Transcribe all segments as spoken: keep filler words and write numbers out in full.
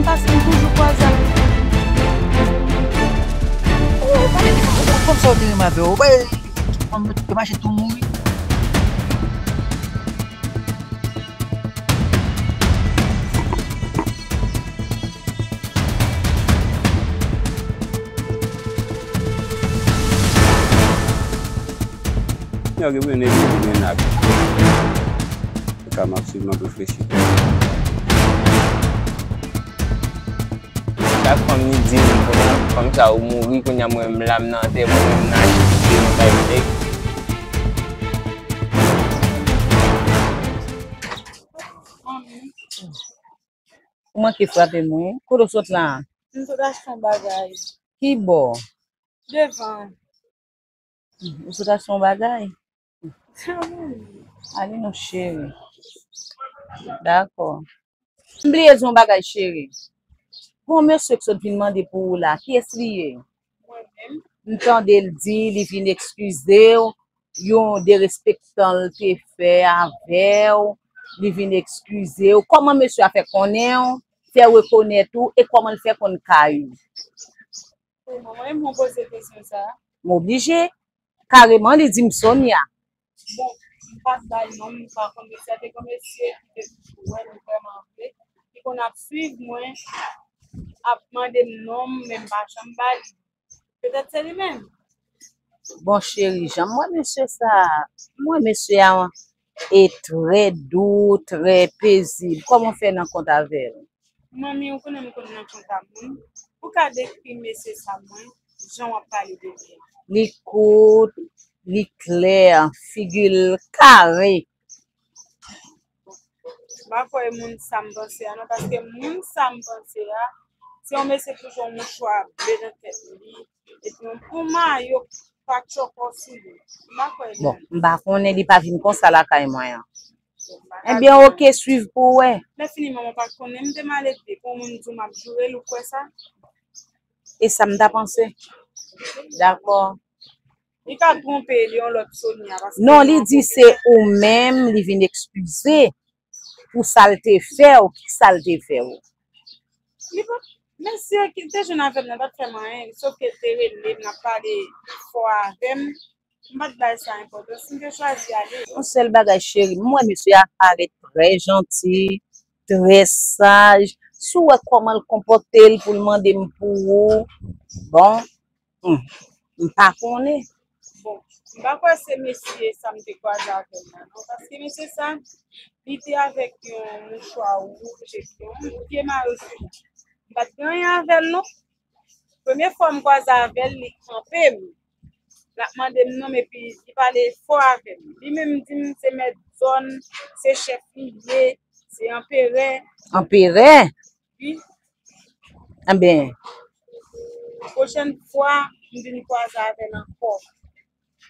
Paske m toujou kwaze ak. Oh, pale de fanm sa w te renmen avè w. Ou pa fanm yo te mache tou mouri. Yo gen mwen nèg ki mwen ak. Ka m ap swiv, m ap reflechi. Chak fanm li di m, kounye a, fanm sa ou mouri, kounye a mwen menm la m nan antèman, mwen menm nan aji kite nan kay nèg. Ou manke frape m wi. Kote w sot la? M sot achte yon bagay. Ki bò? Devan. Ou sot achte yon bagay? Ale non cheri. Dakò. M bliye di yon bagay cheri. Gon mesye k sot vin mande pou ou la, kiyès li ye? Mwen menm. M tande l di li vin eskize w, yon derespektan l te fè avè w, li vin eskize w. Kòman mesye a fè konnen w, fè rekonèt ou, e kòman l fè konn kay ou? Kòman mwen, mwen poze kesyon sa a? M oblije. Kareman, li di m Sonia. Bon, m pa t bay non, m pa konn mesye a, te gon mesye ki te toujou wè m vrèman vre, ki konn ap swiv mwen, ap mande m non m, men m pa janm ba li. Petèt se li menm. Bon, cheri, jan m wè mesye sa a, m wè mesye a e trè dou, trè pezib. Kòman w fè nan kont avè l? Manmi, ou konnen m konn nan kont a moun. Ou ka dekri mesye sa mwen, jan w ap pale de li a? Li kout, li klè, figi l kare. M pa kwè e moun sa m panse a non, paske moun sa m panse a, se yon mesye k toujou yon mouchwa ble nan tèt li, epi yon, yon mayo pa tchòkò sou li. M pa kwè e li. Bon, m pa konnen, li pa vin konsa lakay mwen an. Bon, m pa ka di. Ebyen, oke, swiv pou w wè. Lè fini, manman pa konnen, m te malelve pou yon moun di w m ap joure l, ou kwè sa? E sa m ta panse. Dakò. Li ka twonpe, li yon lòt Sonia, paske non, li di se ou menm, li vin eskize pou sa l te fè w, ki sa l te fè w? Li pa, mesye ki te jwenn avè m nan pa t fè m anyen, sòf ke l te rele m, l ap pale fò avè m. M pa t bay sa enpòtans, m te chwazi ale. Yon sèl bagay, cheri, m wè mesye a parèt trè janti, trè saj. Si w wè kòman l konpòte l pou l mande m pou ou, bon, hmm, m pa konnen. Bon, m pa kwè se mesye sa m te kwaze avè l la, non, paske mesye sa, li te avèk yon mouchwa wouj epi yon vye mayo sou li. M pa t gen anyen avè l, non. Premye fwa m kwaze avè l, li kanpe m. L ap mande m non m, epi li pale fò avè m. Li menm di m se mèt zòn, se chèf li ye, se anperè. Anperè? Wi. Enben. Pwochèn fwa, m vin kwaze avè l ankò.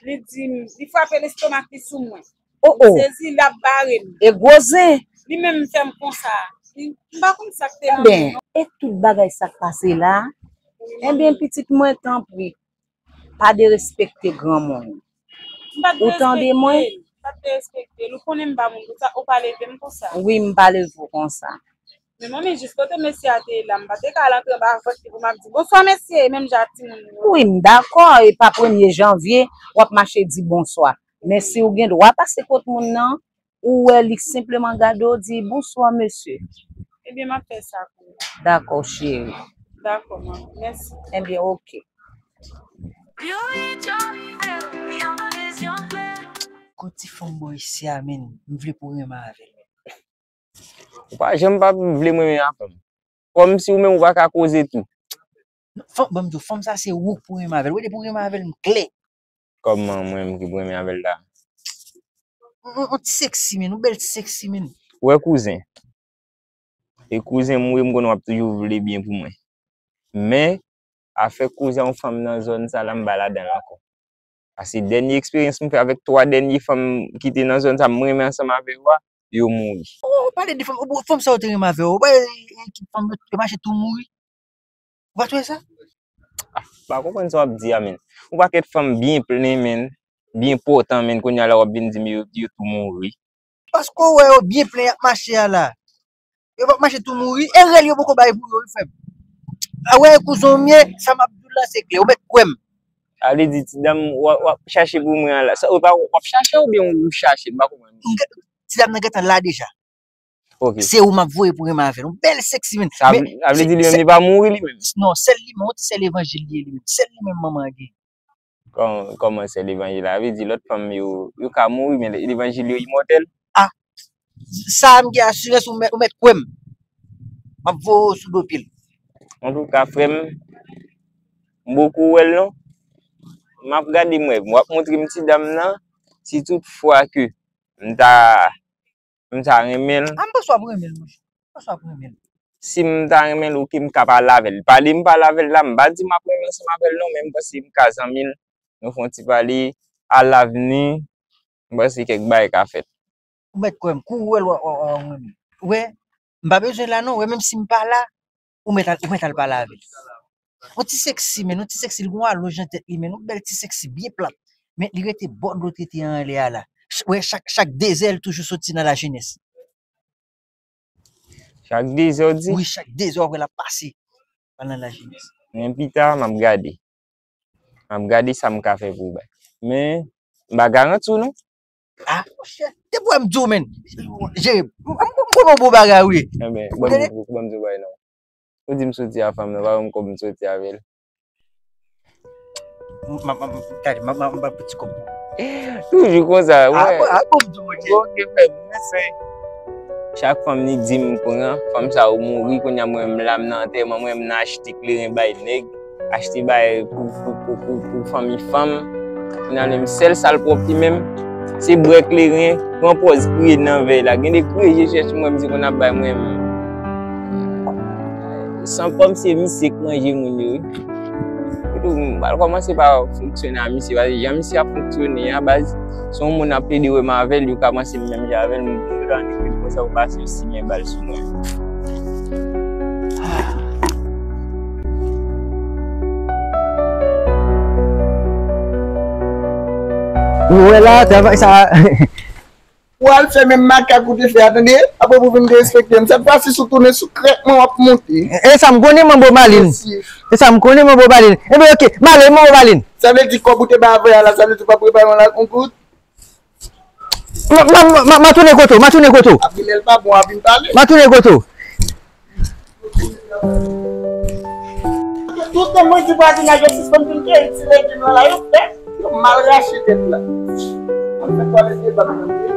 Li di m, li frape lestomak li sou mwen. Oh, oh. M sezi, l ap bare m. E gwo zen. Li menm fè m konsa. Li, m pa konn sa k te nan men l, non. Enben, e tout bagay sa k pase la? Wi, manmi. Enben, pitit mwen, tanpri, pa derespekte granmoun. M pa derespekte l. Ou tande mwen? M pa derespekte l. Ou konnen m pa moun konsa, ou pa leve m konsa. Wi, m pa leve w konsa. Men manmi, jis kote mesye a te ye la, m pa te ka al antre anba vant li pou m ap di, "Bonswa, mesye," menm jan ak timoun yo. Wi, m dakò, e pa premye janvye, w ap mache di bonswa. Men si w gen dwa pase kot moun nan, ou wè li senpleman gade w, di, "Bonswa, mesye." Ebyen, m ap fè sa kounye a. Dakò, cheri. Dakò, manmi. Mèsi. Ebyen, oke. Gon ti fanm bò isi a, men, m vle pou renmen avè l. Ou pa janm pa vle m renmen avè m. Kòmsi ou menm ou pa ka koze tou. Fanm, ban m di w, fanm sa se ou k pou renmen avè l. Ou wè depi w renmen avè l, m klè. Kòman mwen menm ki pou renmen avè l la? On, on, on ti seksi, men, ou bèl ti seksi, men. Ou wè kouzen. E kouzen m ou ye, m konnen w ap toujou vle byen pou mwen. Men, afè kouzen yon fanm nan zòn sa la, m pa ladan l ankò. Paske dènye eksperyans m fè avèk twa dènye fanm ki te nan zòn sa, m renmen ansanm avè yo a, yo mouri. Oh, pale de fanm, oh, fanm sa yo te renmen avè yo. Ou pa, e, e, ki fanm yo te mache tou mouri. Ou pa t wè sa? Ah, m pa konprann sa w ap di a, men. Yon pakèt fanm byen plen, men, byen pòtan, men, kounye a la w ap vin di m yo, yo tou mouri. Paske w wè yo byen plen y ap mache a la. Yo p ap mache tou mouri. E rèl yo poko bay pou yo, wi, frè m. A wè, kouzen w m ye, sa m ap di w la, se klè. Ou mèt kwè m. Sa vle di, ti dam, w ap, w ap chache pou mwen an la. Sa, ou pa, w ap chache oubyen ou chache? M pa konprann. M gen, ti dam nan gentan la deja. Ok. Se ou m ap voye pou renmen avè l. Yon bèl sexy, man. Sa, men, sa vle di li menm, li pa mouri li menm? Non, sèl li menm, yon ti sèl levanjil li ye li menm. Sèl li menm manman an gen. Kòm, kòman se levanjil la? Vle di lòt fanm yo, yo ka mouri, men levanjil yo imòtèl? Ah, sa m gen asirans ou mèt, ou mèt kwè m. M ap voye w sou do pye l. Antouka, frè m, m poko wè l non. M ap gade m wè. W ap montre m ti dam nan, si tout fwa ke m ta, m ta renmen l. Ah, m panse w ap renmen l, monchè. M panse w ap renmen l. Si m ta renmen l, oke, m ka pale avè l. Pale m pale avè l la, m pa di m ap renmen ansanm avè l non, men m panse m ka zanmi l. Nou fè yon ti pale, alavni, m panse kèk bagay ka fèt. Ou mèt kwè m, kou w wè l, w a, w a, w a renmen. Ou wè, m pa bezwen la non, ou wè, menm si m pa la, ou mèt al, ou mèt al pale avè l. Yon ti sexy, men, yon ti sexy, li gon alonj nan tèt li, men, yon bèl ti sexy, byen plat. Men li rete bò dlo tete an anlè a la. Ch-, wè, chak, chak dezè, li toujou soti nan lajenès. Chak dezè, w di? Wi, chak dezè, w ap wè l ap pase. Pandan lajenès. Men pita, m ap gade. M ap gade sa m ka fè pou w bay. Men, m pa garanti w non. Ah, monchè, depi w wè m di w, men. Jere, m, m, m konnen w bon bagay, wi. Enben, ban m, ban m di w bay non. Ou di m soti a fanm nan, pa ban m kòb m soti avè l. M, m, m, gade, m, m, m ba piti kòb pou ou. Toujou konsa, ah, wè. Bon, ah, bon, m di w, ok. Bon, ok, frè m, mèsi. Chak fanm li di m pran, fanm sa yo mouri, kounye a mwen m la, m nan antèman, mwen m nan achte kleren bay nèg, achte bay pou, pou, pou, pou, pou fanmi fanm. Finalman, sèl sa l pwòp li menm, se bwè kleren, pran pòz kriye nan vèy la. Gen de kriye je chèche mwen, m di konn ap bay mwen. San kòm se misye k manje moun yo, wi. Epi tou, m pral kòmanse pa fonksyone a misye, paske jan misye ap fonksyone a, baz, se yon moun ap plede wè m avè l, yo ka panse m menm jan avè l, m toujou ta annik konsa pou pase yo simen bal sou mwen. Ou wè la, travay sa. Ou al fè menm makak ou te fè a, tande? Apre pou vin derespekte m. Sèt fwa si si w tounen sou krèk mwen, w ap monte. E sa m konnen, manbo Malin. Mesye. E sa m konnen, manbo Malin. Enben, ok, m ale, manbo Malin. Sa vle di kòb ou te bay avè a la, sa vle di w p ap repare yon lakonkout? M a, m a, m a, m a tounen kote w, m a tounen kote w. Apre lè l pa bon, w a vin pale. M a tounen kote w. Tout tan mwen di vwazinaj yo sispann vin keyi ti legim lan la, yo fè, yo mal rache tèt la. Mwen fè twalèt de bab mwen.